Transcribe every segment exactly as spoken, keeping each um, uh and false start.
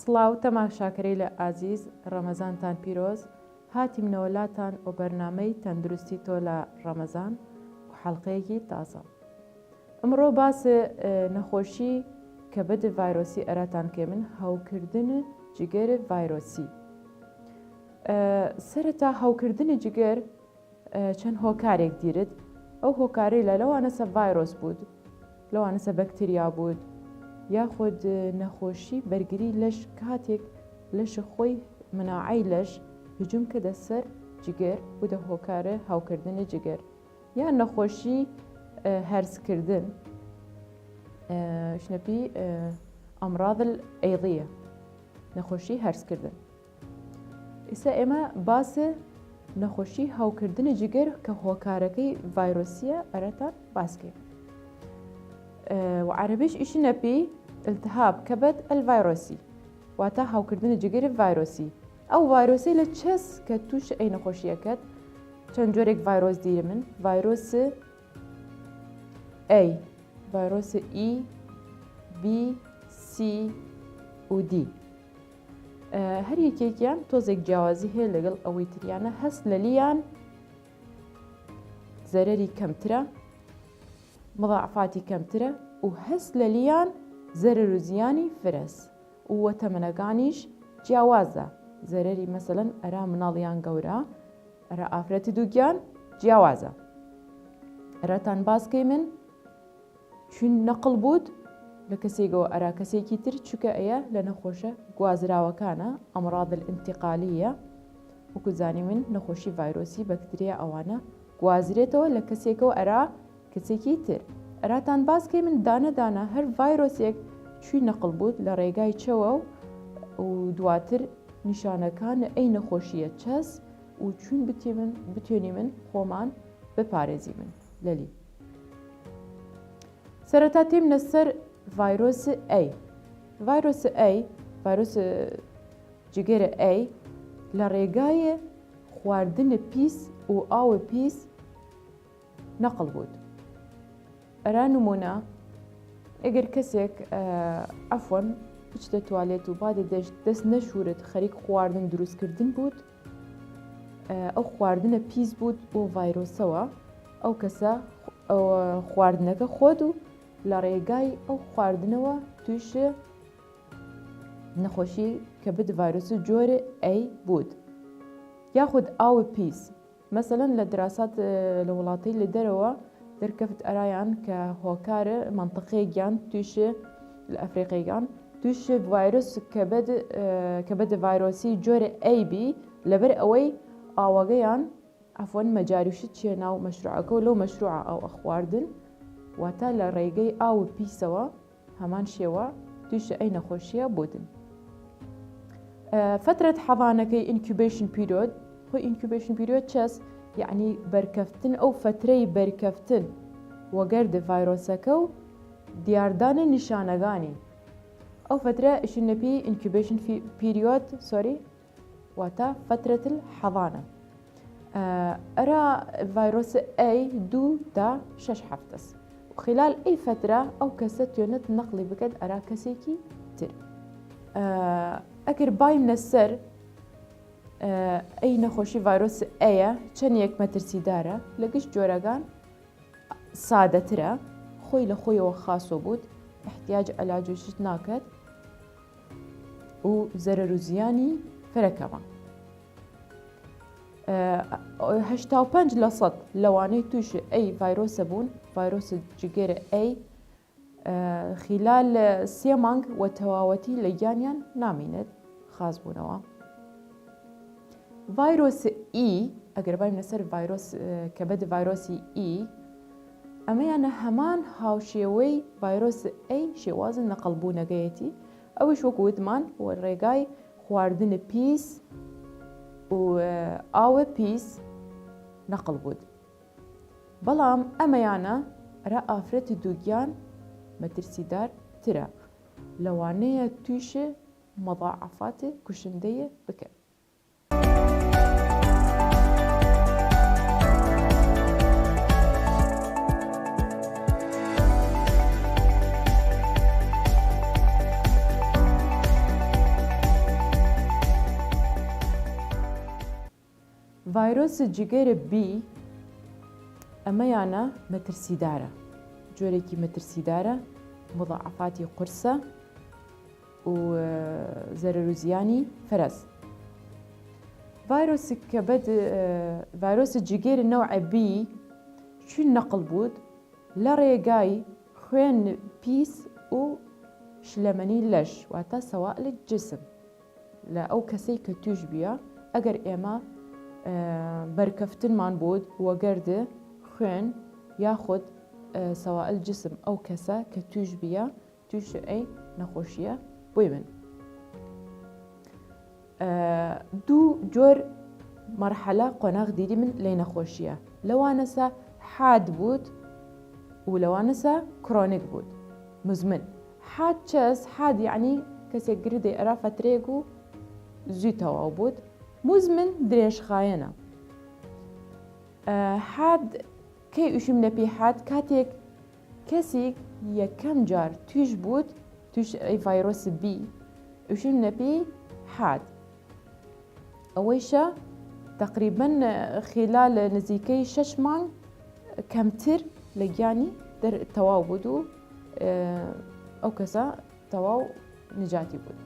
سڵاو تەماشاکەرەیل ئازیز، ڕەمەزانتان پیرۆز. هاتیمنەوە لاتان و بەرنامەی تەندروستی تۆ لە ڕەمەزان و حەڵقەیەکی تازە. ئمڕۆ باس، ئە، نەخۆشی کەبەد ڤایرۆسی ئەراتان کەیمن، هەوکردن جگەر ڤایرۆسی. ئە، سەرەتا هەوکردن جگەر، ئە، چەن هۆکارێک دیرد. ئەو هۆکارەیلە لەوانەسە ڤایرۆس بوود، لەوانەسە بەکتریا بوود، یاخود، ئە، نەخۆشی بەرگری لەش کاتێک لەش خۆی مناعەی لەش هجوم کردە سەر جگەر، بوودە هۆکارە هەوکردن جگەر. یا نەخۆشی، ئە، هەرسکردن، ئە، شنەپی، ئە، ئەمراض الأيضیە، نەخۆشی هەرسکردن. ئیسە ئێمە باس نەخۆشی هەوکردن جگەر کە هۆکارەکەی ڤایرۆسیە ئەرەتان باس کەیم. ئە، و عەرەبیش ئیشی نەپی التهاب كبد الفيروسي، واتە هەوکردن جگەر ڤایرۆسی. ئەو ڤایرۆسی لە چەس کە تووش ئەی نەخۆشیەکەت. چەند جۆرێک ڤایرۆس دیرمن، ڤایرۆس A، ڤایرۆس E، B، C و D. ئە، هەر یەکێکیان تۆزێک جیاوازی هەیە لەگەڵ ئەوەی تریانە. هەست لەلیان زەرەری کەمترە، مضاعفاتی کەمترە و هەست لەلیان زەرەر و زیانی فرەس و وە تەمەنەگانیش جیاوازە. زەرەری مەسەلەن ئەرا مناڵیان گەورە، ئەرا ئافرەت دوگیان جیاوازە. ئەراتان باس کەیمن چوین نەقڵ بوود لە کەسێگەوە ئەرا کەسێکی تر، چونکە ئەیە لە نەخۆشە گوازراوەکانە، ئەمراض الانتقالیە. وەکو زانیمن نەخۆشی ڤایرۆسی بەکتریا ئەوانە گوازرێتەوە لە کەسێکەوە ئەرا کەسێکی تر. ئەراتان باس کەیمن دانە دانە هەر ڤایرۆسێک چوی نەقڵ بوود لە ڕێگای چەوە و، و دواتر نیشانەکان ئەی نەخۆشیە چەس و چوین بتیمن، بتوێنیمن خۆمان بپارێزیمن لەلی. سەرەتا تیمنە سەر ڤایرۆس A. ڤایرۆس A، ڤایرۆس جگەرە A، لە ڕێگای خواردن پیس و ئاو پیس نەقڵ بوود. ئەرا نمونە، ئەگەر کەسێک، ئە، عەفوەن، بچتە توالێت و بادە دەست، دەست نەشورت، خەریک خواردن دروستکردن بوود، ئە، ئەو خواردنە پیس بوود بۆ ڤایرۆسەوە، ئەو کەسە خ-، ئەو خواردنەکە خۆد و لە ڕێگای ئەو خواردنەوە تویش نەخۆشی کەبد ڤایرۆس و جۆر A بوود. یاخود ئاو پیس. مەسەلەن لە دراسات، ئە، لە وڵاتەیل دەرەوە دەرکەفت ئەرایان کە هۆکار مەنتقەیگیان تویش، لە ئەفریقەیگان تویش ڤایرۆس کەبد، ئە، کەبد ڤایرۆسی جۆر A بی، لەبەر ئەوەی ئاوەگەیان، عەفوەن، مەجاری شت چیە ناو مەشروعەکە و لەو مەشروعە ئاو ئەخواردن، واتە لە ڕێگەی ئاو پیسەوە هەمان شێوە تویش ئەی نەخۆشیە بودن. ئە، فترەت حەضانەکەی، incubation period، خۆی incubation period چەس؟ یعنی بەرکەفتن، ئەو فترەی بەرکەفتن وەگەرد ڤایرۆسەکە و دیاردان نیشانەگانی. ئەو فترە ئیشی نەپی incubation fi-، period، sorry، واتە فترەت الحەضانە. ئە، ئەرا ڤایرۆس A دو تا شەش هەفتەس. و خلال ئەی فترە ئەو کەسە توێنت نەقڵی بکەد ئەرا کەسێکی تر. ئە، ئەگەر بایم نەسەر، ئە، ئەی نەخۆشی ڤایرۆس A یە چەنێک مەترسیدارە لە گشت جۆرەگان، سادەترە، خۆی لە خۆیەوە خاسۆ بوود، احتیاج علاج و شت ناکەت و زەرەر و زیانی فرەکەمە. ئە، هەشتا و پەنج لە سەد لەوانەی تویش ئەی ڤایرۆسە بوون، ڤایرۆس جگەرە A، ئە، خلال سێ مانگ وە تەواوەتی لە گیانیان نامینێت، خاس بوونەوە. ڤایرۆس E، ئەگەر بایم لەسەر ڤایرۆس، ئە، کەبد ڤایرۆسی E، ئەمەیانە هەمان هاوشێوەی ڤایرۆس A شێواز نەقڵ بوونەگەیەتی، ئەویش وەکو وتمان وە ڕێگای خواردن پیس و، ئە، ئاوە پیس نەقڵ بوود. بەڵام ئەمەیانە ئەرا ئافرەت دووگیان مەترسیدار ترە، لەوانەیە تویش مضاعفات کوشندەیە بکەن. ڤایرۆس جگەر بی ئەمەیانە مەترسیدارە، جۆرێکی مەترسیدارە، مضاعفاتی قورسە و زەرەر و زیانی فرەس. ڤایرۆس کەبەد، ڤایرۆس جگەر نەوع بی چون نەقڵ بوود لە ڕێگای خوێن پیس و شلەمەنی لەش، واتە سەوائل جسم، لە ئەو کەسەی کە توش بیە. ئەگەر ئێمە بەرکەفتنمان بود وەگەرد خوێن یاخود سەوائل جسم ئەو کەسە کە توش بیە، توش ئەی نەخۆشیە بویمن. دوو جۆر مەرحەلە قۆناغ دیریمن لەی نەخۆشیە، لەوانەسە حاد بود و لەوانەسە کرۆنیک بود. مزمن. حاد چەس؟ حاد یەعنی کەسێک گردەی ئەرا فەترەیەک و زوی تەواو بود. مزمن درێژخایەنە. حاد کەی ئوشیم لەپی حاد؟ کاتێک کەسیگ یەکەم جار توش بود، توش ئەی ڤایرۆس بی، ئوشیم لەپی حاد. ئەوەیشە تەقریبەن خیلال نزیکەی شەش مانگ کەمتر لە گیانی دەر تەواو بود و ئەو کەسە تەواو نجاتی بود.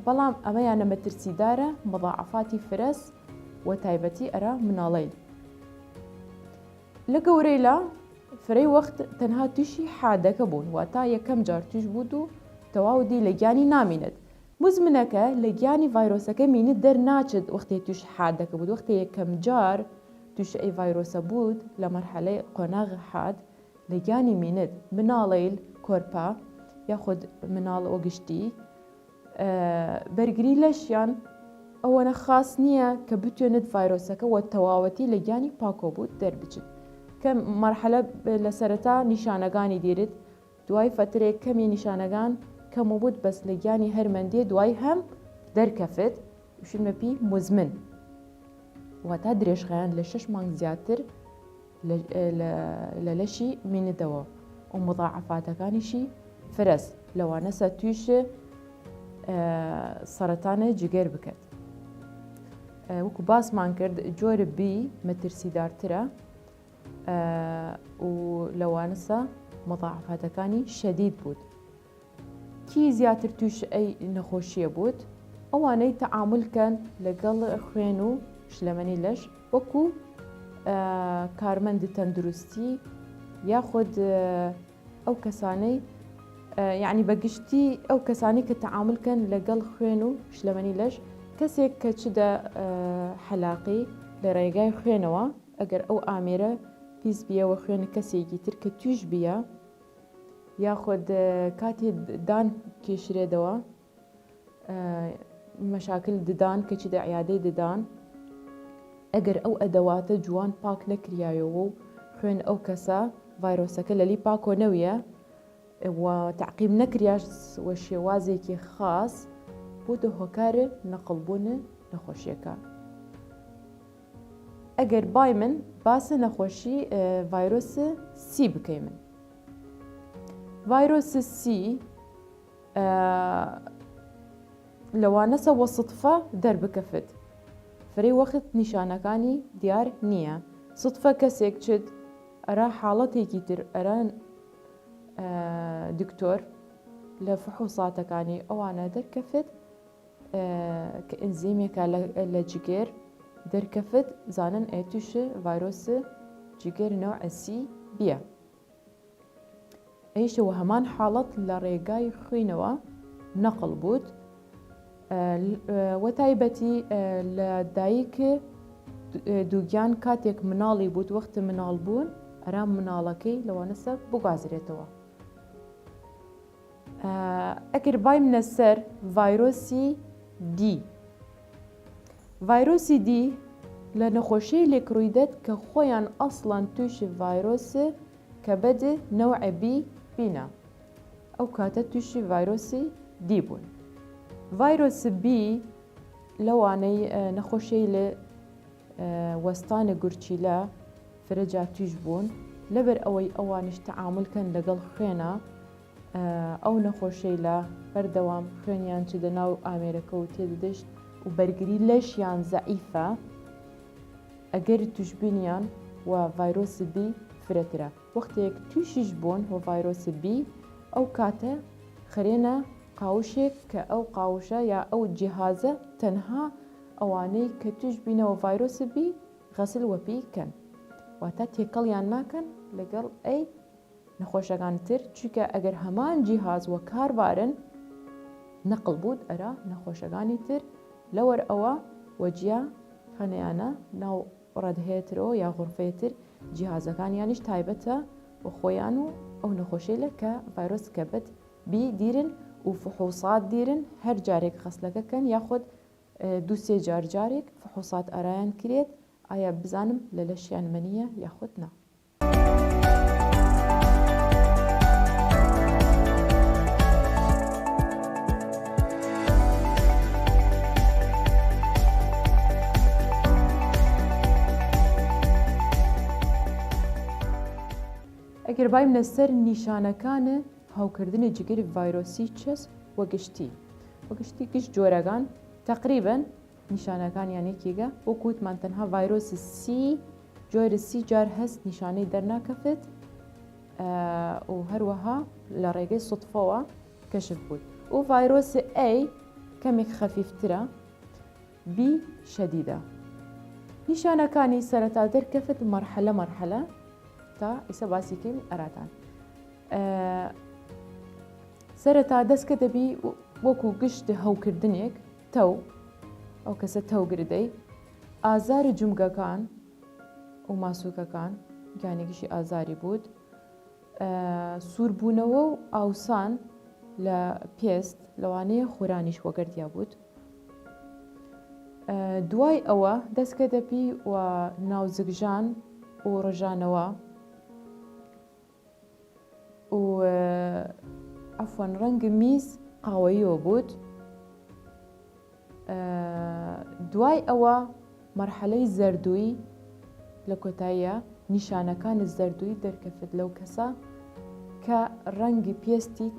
بەڵام ئەمەیانە مەترسیدارە، مضاعفاتی فرەس و تایبەتی ئەرا مناڵەیل. لە گەورەیلا فرەی وەخت تەنها توشی حادەکە بوون، واتە یەکەم جار توش بود و تەواو دی لە گیانی نامینێد. مزمنەکە لە گیانی ڤایرۆسەکە مینێد دەر ناچێد وەختێ توش حادەکە بود. وەختێ یەکەم جار توش ئەی ڤایرۆسە بود لە مەرحەلەی قۆناغ حاد لە گیانی مینێد. مناڵەیل کۆرپە یاخود مناڵ وەگشتی بەرگری لەشیان ئەوەنە خاس نییە کە بتوێنێد ڤایرۆسەکە وە تەواوەتی لە گیانی پاکۆ بود دەربچێد. کە مەرحەلە لە سەرەتا نیشانەگانی دیرێد، دوای فەترێک کەمی نیشانەگان کەم و بود، بەس لە گیانی هەر مەندێ دوای هەم دەرکەفت، وشیمە پی مزمن، واتە درێژخایەن لە شەش مانگ زیاتر لە، لە، لە لەشی مینێدەوە و مضاعفاتەکانیشی فرەس، لەوانەسە تویش سەرەتانە جگەر بکەت. وەکو باسمان کرد، جۆر بی مەترسیدارترە و لەوانەسە مضاعفاتەکانی شەدید بود. کی زیاتر توش ئەی نەخۆشیە بود؟ ئەوانەی تەعامل کەن لەگەڵ خوێن و شلەمەنی لەش، وەکو کارمەند تەندروستی یاخود ئەو کەسانەی، یەعنی بەگشتی ئەو کەسانەی کە تەعامل کەن لەگەڵ خوێن و شلەمەنی لەش. کەسێک کە چدە حەلاقی لە ڕێگای خوێنەوە، ئەگەر ئەو ئامێرە پیس بیە وە خوێن کەسێکی تر کە توش بیە، یاخود کاتی دان کێشرێدەوە، مەشاکل ددان کە چدە عیادەی ددان، ئەگەر ئەو ئەدەواتە جوان پاک نەکریایەوە و خوێن ئەو کەسە ڤایرۆسەکە لەلی پاکۆ نەویە و تەعقیب نەکریاش وە شێوازێکی خاس، بۆتە هۆکار نەقڵبوون نەخۆشیەکە. ئەگەر بای من باسە نەخۆشی ڤایرۆس سی بکەیمن. ڤایرۆس سی لەوانەسە وە سدفە دەربکەفت، فرەی وەخت نیشانەکانی دیار نییە. سدفە کەسێک چد ئەرا حاڵەتێکی تر ئەرا دکتۆر لە فحوساتەکانی ئەوانە دەرکەفت کە ئنزیمێکە لە جگێر دەرکەفت، زانن ئەی توش ڤایرۆس جگێر نەوع سی بیە. ئەیشە وە هەمان حاڵەت لە ڕێگای خوینەوە نەقڵ بوود. وە تایبەتی لە دایک دووگیان کاتێک مناڵی بوود، وەخت مناڵ بوون ئەرا مناڵەکەی لەوانەسە بگوازرێتەوە. ئەگەر بایمنە سەر ڤایرۆسی دی. ڤایرۆسی دی لە نەخۆشیەیلێک رویدەت کە خوەیان ئەسڵەن تویش ڤایرۆس کەبەد نەوع بی بینە، ئەو کاتە تویش ڤایرۆسی دی بوون. ڤایرۆس بی لەوانەی نەخۆشیەیل وەستانە گورچیلە فرەجا تویش بوون، لەبەر ئەوەی ئەوانیش تەعامل کەن لەگەڵ خوێنە ئەو نەخۆشەیلە بەردەوام خوێنیان چدە ناو ئامێرەکە و تێدەدەشت و بەرگری لەشیان زەعیفە، ئەگەر توشبینیان وە ڤایرۆس بی فرەترە. وەختێگ تویشیش بوون وە ڤایرۆس بی، ئەو کاتە خرێنە قاوشێگ کە ئەو قاوشە یا ئەو جیهازە تەنها ئەوانەی کە توشبینە وە ڤایرۆس بی غەسل وەپی کەن، واتە تێکەڵیان ناکەن لەگەڵ ئەی نەخۆشەگان تر، چویکە ئەگەر هەمان جیهاز وەکار بارن نەقڵ بوود ئەرا نەخۆشەگانی تر، لەوەر ئەوە وەجیا خەنەیانە ناو ڕەدهەیە ترەوە یا غورفەیە تر، جیهازەکانیانیش تایبەتە وە خوەیان و ئەو نەخۆشەیلە کە ڤایرۆس کەبەد بی دیرن و فحوصات دیرن، هەر جارێگ غەسلەگە کەن یاخود دوو سێ جار جارێگ فحوصات ئەرایان کرێد ئایا بزانم لە لەشیان مەنیە یاخود نا. ئەگەر بایمنە سەر نیشانەکانە هەوکردنی جگر ڤایرۆسی چەس وەگشتی، وەگشتی گشت جۆرەگان تەقریبەن نیشانەکانیان یەکیگە، وەکووتمان تەنها ڤایرۆس سی جۆر سی جار هەست نیشانەی دەرناکەفت، و هەروەها لە ڕێگەی سوتفەوە کەشف بوود. و ڤایرۆس ئەی کەمێک خەفیفترە، بی شەدیدە. نیشانەکانی سەرەتا دەرکەفت مەرحەلە مەرحەلە تا ئیسە باسی کەیم ئەراتان. سەرەتا دەسکە دەبی وەکو گشت هەوکردنێک تەو، ئەو کەسە تەو گردەی، ئازار جومگەکان و ماسوکەکان، گیانێکیشی ئازاری بوود، سووربوونەوە و ئاوسان لە پێست، لەوانەیە خورانیش وەگەردیا بوود. دوای ئەوە دەسکە دەپی و ناوزگژان و ڕژانەوە و عەفوەن ڕەنگ میز قاوەییەوە بوود. دوای ئەوە مەرحەلەی زەردووی لە کۆتاییە نیشانەکانی زەردووی دەرکەفت لەو کەسە کە ڕەنگی پێستی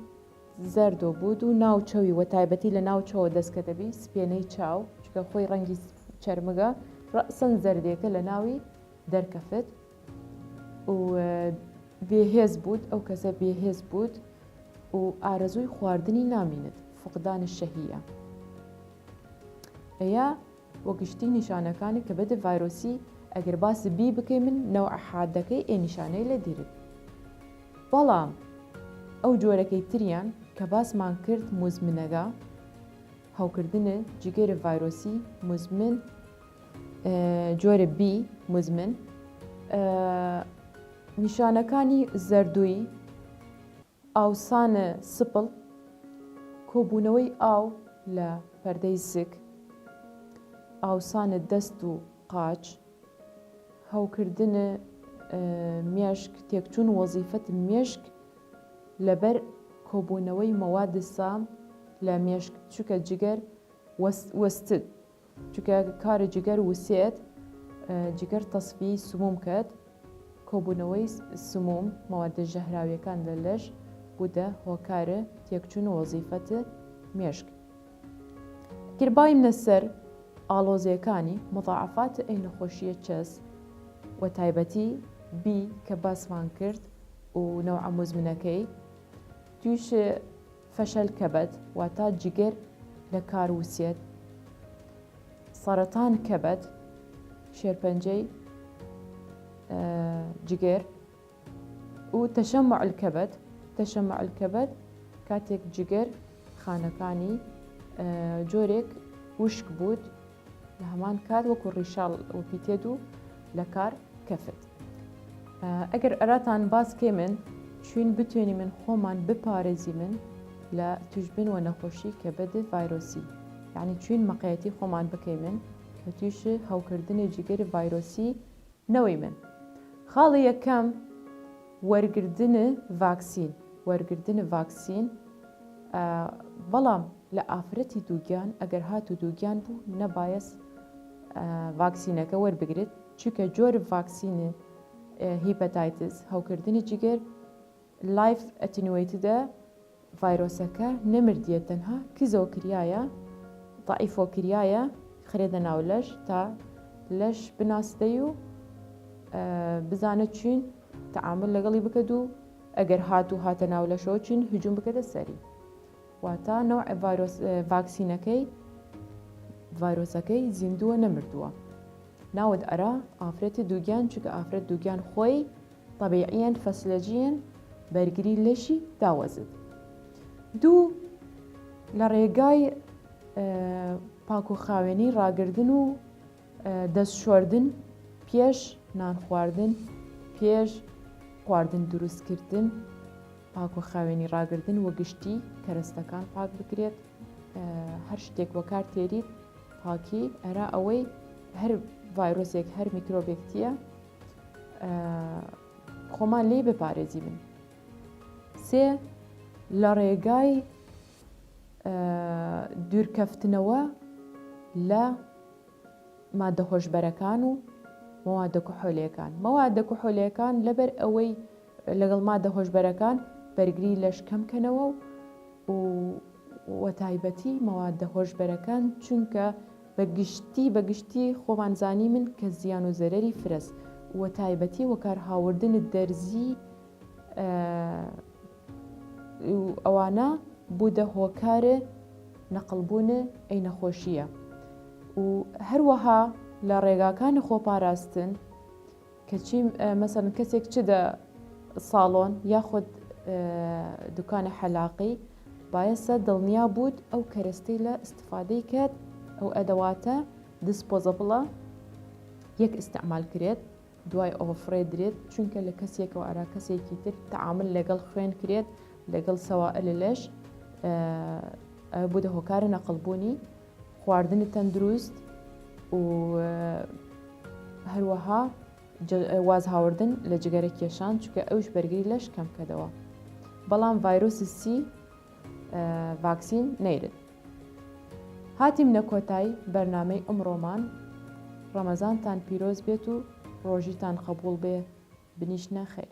زەردۆ بوود و ناو چەوی وە تایبەتی لە ناو چەوە دەسکە دەبی سپێنەی چاو، چکە خۆی ڕەنگی چەرمگە ڕەسەن زەردێکە لە ناوی دەرکەفت و بێهێز بوود، ئەو کەسە بێهێز بوود و ئارەزووی خواردنی نامینت، فقدان شەهیە. ئەیە وە گشتی نیشانەکانی کەبەد ڤایرۆسی. ئەگەر باس بی بکەیمن نەوع حادەکەی ئێ نیشانەی لە دیرن. بەڵام ئەو جۆرەکەی تریان کە باسمان کرد مزمنەگە، هەوکردنە جگەر ڤایرۆسی مزمن، جۆرە بی مزمن، نیشانەکانی زەردووی، ئاوسانە سپڵ، کۆبوونەوەی ئاو لە پەردەی زگ، ئاوسانە دەست و قاچ، هەوکردنە مێشک، تێکچوون وەزیفەت مێشک لەبەر کۆبوونەوەی مەواد سام لە مێشک، چکە جگەر وەستد، چکە کار جگەر وسێت، جگەر تەسفی سموم کەت، کۆبوونەوەی سموم، مەوادە ژەهراویەکان لە لەش بوودە هۆکارە تێکچوون وەزیفەت مێشک. گربایم نەسەر ئاڵۆزەکانی مضاعفات ئەی نەخۆشیە چەس وە تایبەتی بی کە باسمان کرد و نەوعە مزمنەکەی تویش فەشەل کەبەد، واتە جگەر لە کار وسێت، سەرەتان کەبەد، شێرپەنجەی جگەر و تەشەمع الکەبەد. تەشەمع الکەبەد کاتێک جگەر خانەکانی جۆرێک وشک بوود، لە هەمان کات وەکو ڕیشاڵ وەپیتێد و لە کار کەفت. ئەگەر ئەراتان باس کەیمن چوین بتوێنیمن خۆمان بپارێزیمن لە توشبن وە نەخۆشی کەبەد ڤایرۆسی، یعنی چوین مقەیەتی خۆمان بکەیمن کە تویش هەوکردنی جگەر ڤایرۆسی نەوەیمن. خاڵی یەکەم، وەرگردن ڤاکسین. وەرگردن ڤاکسین، بەڵام لە ئافرەتی دووگیان، ئەگەر هاتو دووگیان بوو، نەبایەس ڤاکسینەکە وەربگرێت، چونکە جۆر ڤاکسین هیپەتایتس، هەوکردنی جگەر، لایف ئەتینوەیتدە ڤایرۆسەکە نەمردیە، تەنها کزەو کریایە، ضعیفۆ کریایە، خرێدە ناو لەش تا لەش بناسدەی و بزانە چین تەعامل لەگەڵی بکەد و ئەگەر هات و هاتە ناو لەشەوە چین هجوم بکەدە سەری. واتە نەوع ڤایرۆس ڤاکسینەکەی ڤایرۆسەکەی زیندووە نەمردووە. ناود ئەرا ئافرەت دووگیان چونکە ئافرەت دووگیان خۆی طەبیعیەن فەسلەجیەن بەرگری لەشی داوەزد. دوو، لە ڕێگای پاک و خاوێنی ڕاگردن و دەست شۆردن پێش نان خواردن، پێش خواردن دروست کردن، پاک و خاوێنی ڕاگردن وە گشتی کەرەستەکان پاک بکرێت. هەر شتێک وەکار تێریت پاکی ئەرا ئەوەی هەر ڤایرۆسێک هەر میکرۆبێک تیە خۆمان لێی بپارێزیمن. سێ، لە ڕێگای دوورکەفتنەوە لە مادە هۆشبەرەکان و مەوادە کحۆلەکان. مەوادە کحۆلەکان لەبەر ئەوەی لەگەڵ مادە هۆشبەرەکان بەرگری لەش کەم کەنەوە و وە تایبەتی مەوادە هۆشبەرەکان چونکە بە گشتی بە گشتی خۆمان زانیمن کە زیان و زەرەری فرەس وە تایبەتی وەکارهاوردن دەرزی ئەوانە بوودە هۆکارێ نەقڵبوونە ئەی نەخۆشیە و هەروەها لە ڕێگاکانی خۆپاراستن کەچی مەسەن کەسێک چ دە ساڵۆن یاخود دوکانە حەلاقی بایەسە دڵنیا بوود ئەو کەرەستەی لە استفادەی کەت ئەو ئەدەواتە دسپۆزەبڵە یەک ئستعمال کرێت دوای ئەوە فڕێ درێت چونکە لە کەسێکەوە ئەرا کەسێکی تر تەعامل لەگەڵ خوێن کرێت لەگەڵ سەوائل لەش ئەوە بوودە هۆکارە نەقڵبوونی خواردنی تەندروست و هەروەها واز هاوردن لە جگەرە کێشان چونکە ئەوش بەرگری لەش کەم کەدەوە بەڵام ڤایرۆسی سی ڤاکسین نەیرن. هاتیمنە کۆتای بەرنامەی ئمڕۆمان. ڕەمەزانتان پیرۆز بێت و ڕۆژیتان قەبوڵ بێ. بنیشنە خێر.